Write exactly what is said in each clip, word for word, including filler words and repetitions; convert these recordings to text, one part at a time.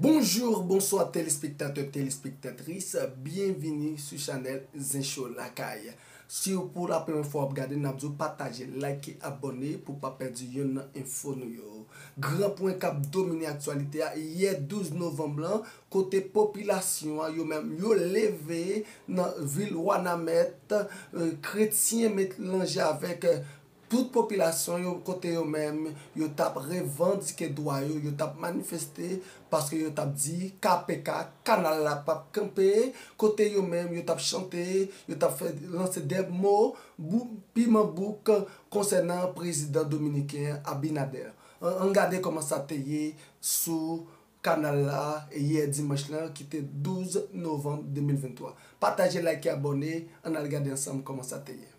Bonjou, bonswa, telespektatè, telespektatris. Byenvini sou chanèl Zen Show Lakay. Si w pou la premyè fwa w ap gade, n ap di w pataje, like, abòne pou w pa pèdi yonn nan enfo nou yo. Gran pwen k ap domine aktyalite a, yè douz novanm lan, kote popilasyon an, yo menm, yo leve nan vil Wanament, eh, kretyen metlanje avèk, eh, tout popilasyon yo, kote yo menm, yo t ap revandike dwa yo, yo t ap manifeste, paske yo t ap di K P K, kanal la p ap kanpe, kote yo menm, yo t ap chante, yo t ap fè, lanse de mo, bou-, piman bouk, konsènan prezidan dominiken Abinader. Ann, ann gade kòman sa te ye sou kanal la yè dimanch lan, ki te douz novanm de mil venntwa. Pataje, like, abòne, ann al gade ansanm kòman sa te ye.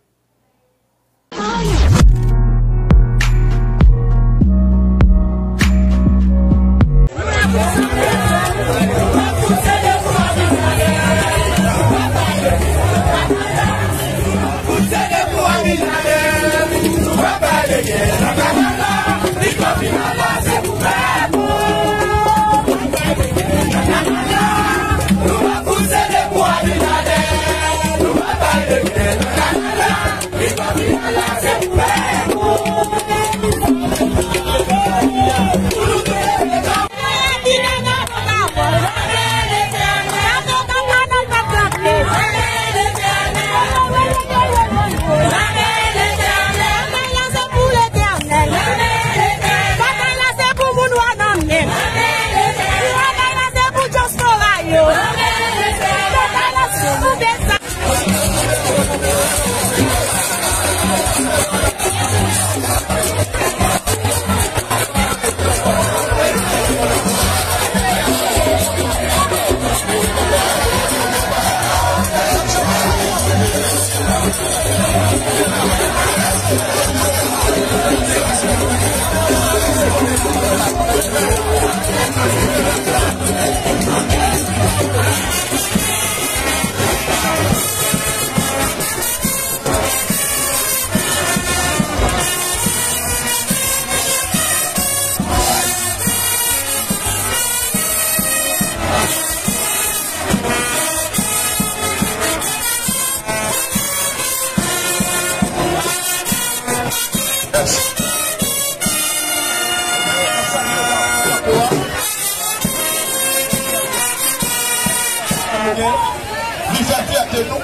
Li fè fyète nou.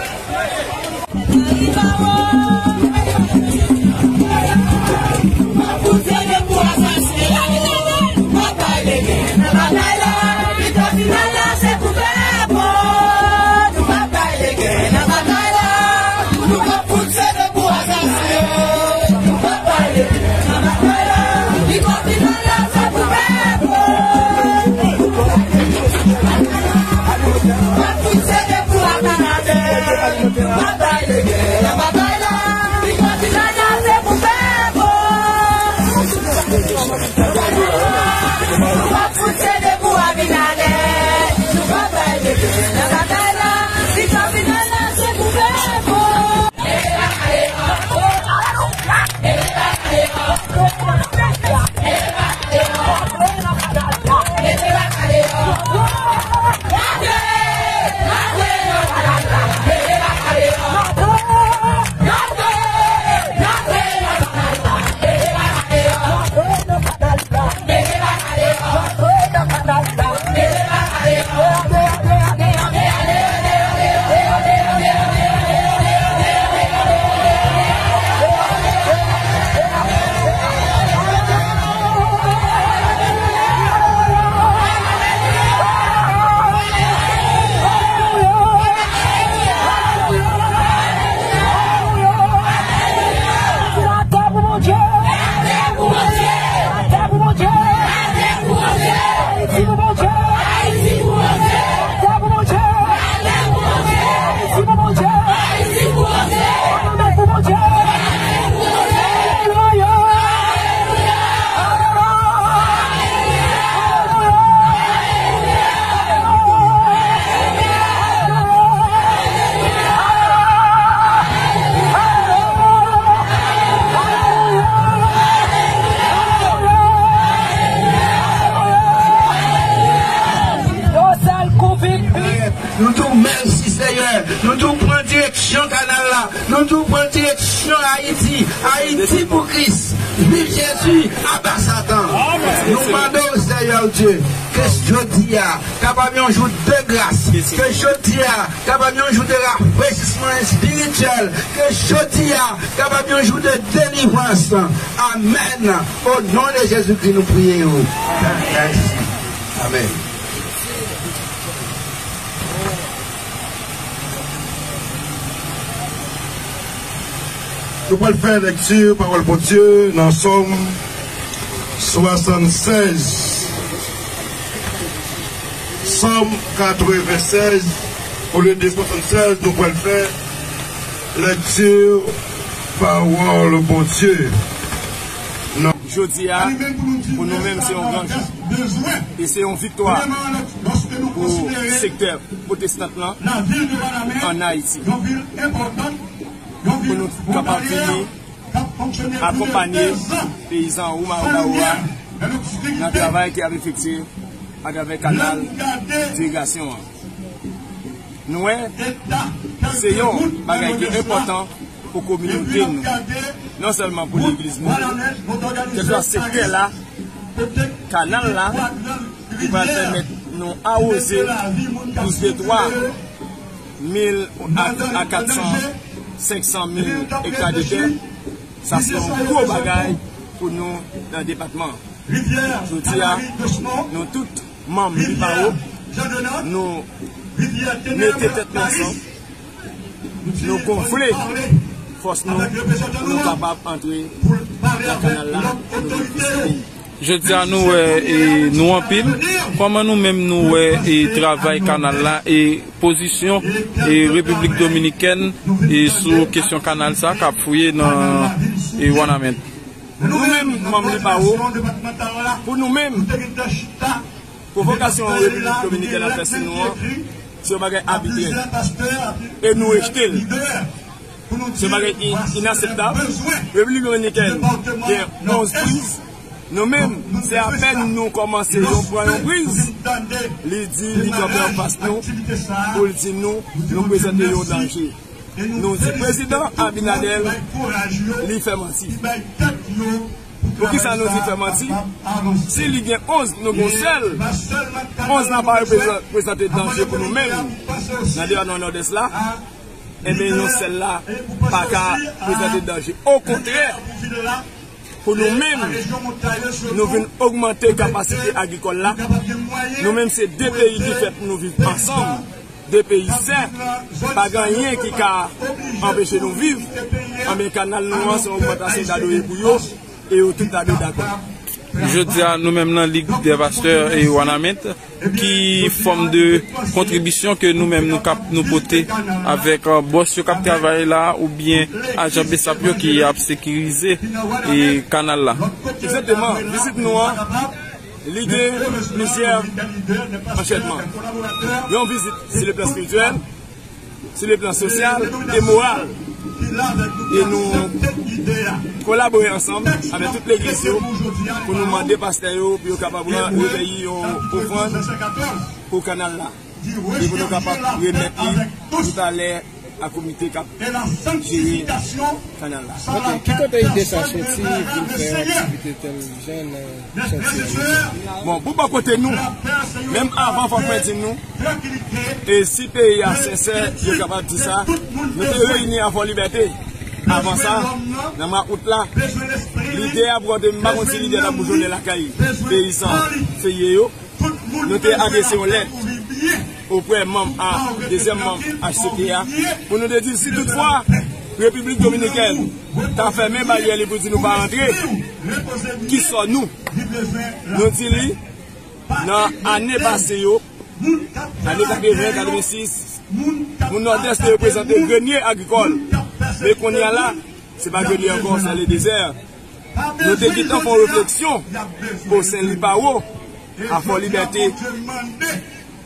Direksyon kanal la, nou tou pran direksyon Ayiti. Ayiti pou Kris. Viv Jezi, aba Satan. Nou mande w, Seyè Dye, ke jodi a kapab yon jou de gras, ke jodi a kapab yon jou de rafrechissement spirituel, ke jodi a kapab yon jou de délivrance. Amèn. O non de Jezikri, nou priye w. Mèsi. Amèn. Nou pral fè lekti pawòl Bondye nan Sòm swasannsèz. Sòm katrevennsèz, olye de swasannsèz, nou pral fè lekti pawòl Bondye. Nan jodi a, pou nou menm, se yon gran jou. E se yon viktwa pou sektè pwotestan lan ann Ayiti. Pou nou kapab vini akonpanye peyizan Roumawo Bawo a nan travay ke y ap efektye atravè kanal irigasyon an. Nou wè, se yon bagay ki enpòtan pou kominote nou, non sèlman pou legliz nou, kèlkeswa sektè la, kanal la, ki pral pèmèt nou awoze plis de twa mil a, a kat san, senk san mil ekta de tè. Sa se yon gwo bagay pou nou nan depatman an. Jodi a, nou tout manm Lipawo, nou mete tèt nou ansanm, nou gonfle fòs nou pou nou kapab antre nan kanal la pou nou vin vizite. Jodi a, nou wè, e, nou anpil. Kòman nou menm nou wè, e, travay kanal la e pozisyon, e, Repiblik Dominikèn, e, sou kesyon kanal sa k ap fouye nan, e, Wanament? Nou menm, manm Lipawo, pou nou menm, pwovokasyon Repiblik Dominikèn ap fè sou nou an, se yon bagay abitrè. E nou rejte l. Se yon bagay i-, inaseptab. Repiblik Dominikèn gen onz priz. Nou menm, se apèn nou kòmanse yon, pran yon priz. Li di li kanpe anfas nou pou l di nou, nou prezante yon danje. Nou di prezidan Abinader, li fè manti. Poukisa nou di fè manti? Si li gen onz, nou gen yon sèl. Onz la pa reprezan-, prezante danje pou nou menm. Nan depatman Nòdès la, enben, yon sèl la pa ka prezante danje. Okontrè, pou nou menm, nou vin ogmante kapasite agrikòl la. Nou menm, se de peyi ki fèt pou nou viv ansanm. De peyi sè, pa gen anyen ki ka anpeche nou viv. Anben, kanal nou an, se yon ogmantasyon ta dwe ye pou yo, e yo tout ta dwe dakò. Jodi a, nou menm nan Lig dè Pastè e Wanament, ki fòm de kontribisyon ke nou menm nou kap, nou pote avèk, euh, bòs yo k ap travay la oubyen ajan BSAP yo ki ap sekirize, e, kanal la. Egzakteman, vizit nou an, li gen plizyè anchètman. Yon vizit sou le plan espirityèl, sou le plan sosyal e moral. E nou kolabore ansanm avèk tout legliz yo pou nou mande pastè yo pou yo kapab revèye yon ofrann pou kanal la. E pou nou kapab remèt li toutalè a komite k ap jere kanal la. Ok, ki kote ide sa soti vin fè aktivite tèl jan nan chantye a? Bon, pou bò kote nou, menm avan, fòk mwen di nou, e si peyi a sensè, yo kapab di sa, nou te reyini a Fò Libète. Avan sa, nan mwa out la, lide a, pou kote m pa konn si lide a t ap boujonnen lakay peyizan feye yo. Nou te adrese yon lèt oprè manm a, dezyèm manm H C T A, pou nou te di, si toutfwa Repiblik Dominikèn ta fèmen baryè li pou di nou pa rantre, ki sò nou? Nou di li, nan ane pase yo, ane katreven, katrevensis, moun Nòdès te reprezante grenye agrikòl. Men kounye a la, se pa grenye ankò, se le dezè. Nou te gentan fè yon refleksyon o sen Lipawo, a Fò Libète.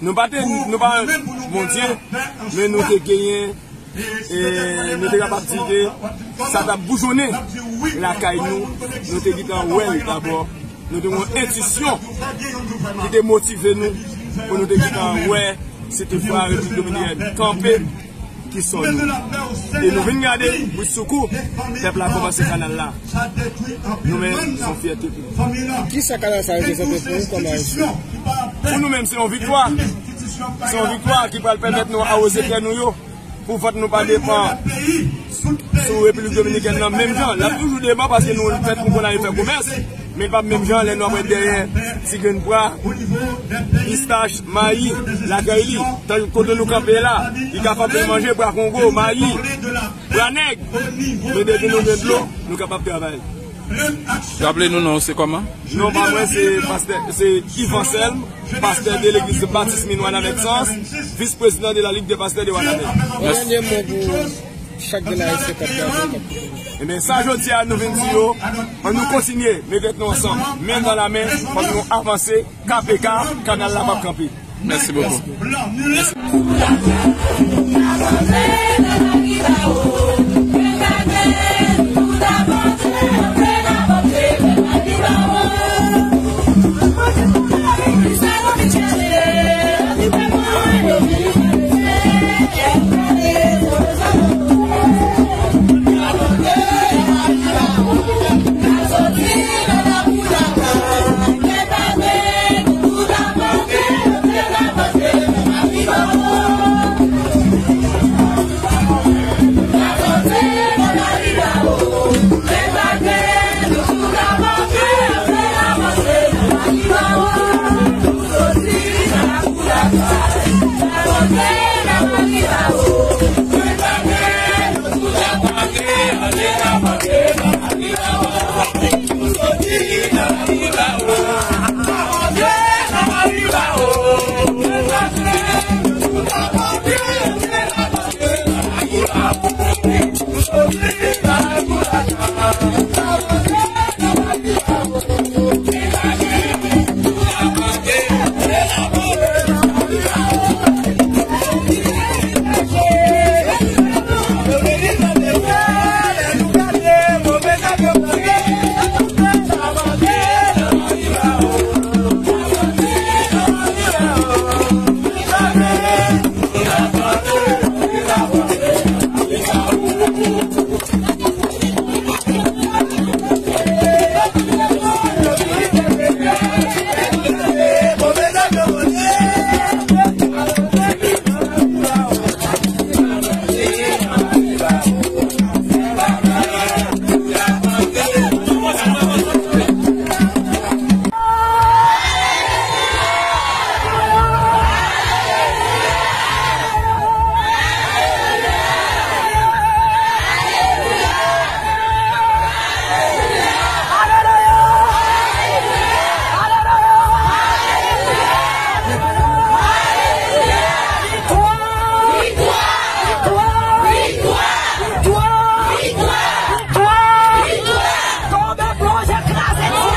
Nou pa te, nou pa Bondye, men nou te genyen, e nou te kapab di ke sa t ap boujonnen lakay nou. Nou te gentan wè l dabò. Nou te gen yon entisyon ki te motive nou pou nou te gentan wè si toutfwa Repiblik Dominikèn kanpe Sò nou. E nou vin gade, bout sou kou, pèp la kòmanse kanal la. Nou menm, se yon fyète pou nou. Kisa kanal sa reprezante pou ou kòm Ayisyen? Pou nou menm, se yon viktwa. Se yon viktwa ki pral pèmèt nou awoze tè nou yo. Pou vòt nou pa depann sou Repiblik Dominikèn nan menm jan. L ap toujou depann paske nou fèt pou konn ale fè komès. Men l p ap menm jan lè nou ap wè dèyè ti grenn pwa, pistach, mayi, lakay li. Tan kote nou kanpe la, li ka kanpe manje, pwa kongo, mayi, pwa nèg. Men depi nou gen dlo, nou kapab travay. Raple nou non, se kòman? Non pa mwen, se pastè, se Yvan Sèlm, pastè de legliz Batis Min Wanament Sans, vis prezidan de la Ligue des Pasteurs de Wanament. Yon dènye mo pou chak grenn Ayisyen k ap gade, k ap koute nou. Ebyen, sa jodi a nou vin di yo, ann nou kontinye, met tèt nou ansanm, men dan la men, fòk nou avanse, K P K, kanal la p ap kanpe. Mèsi bokou. Tonbe, plonje, kraze, dyab!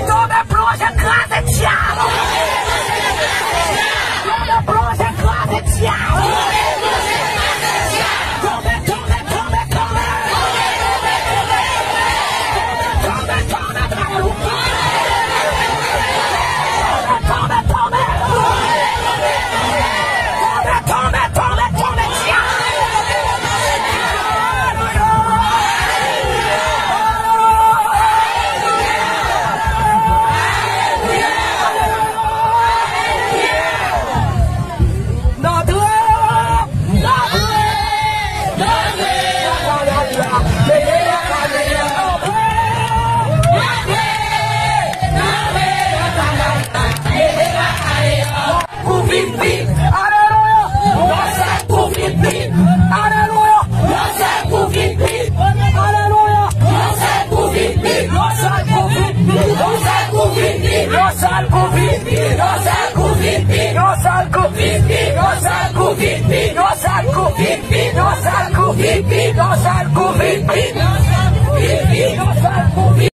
Tonbe, plonje, kraze, dyab! Tonbe, plonje, kraze, dyab! Tonbe, tonbe, tonbe, tonbe! Tonbe, tonbe, tonbe, alelouya! Tonbe, tonbe, tonbe! Tonbe, tonbe, tonbe, tonbe, dyab! Alelouya! Yon sèl kou vit vit! Alelouya! Yon sèl kou vit vit! Alelouya! Yon sèl kou vit vit! Yon sèl kou vit vit! Yon sèl kou vit vit! Yon sèl kou vit vit! Yon sèl kou vit vit! Yon sèl kou vit vit! Yon sèl kou vit vit! Yon sèl kou vit vit! Yon sèl kou vit vit!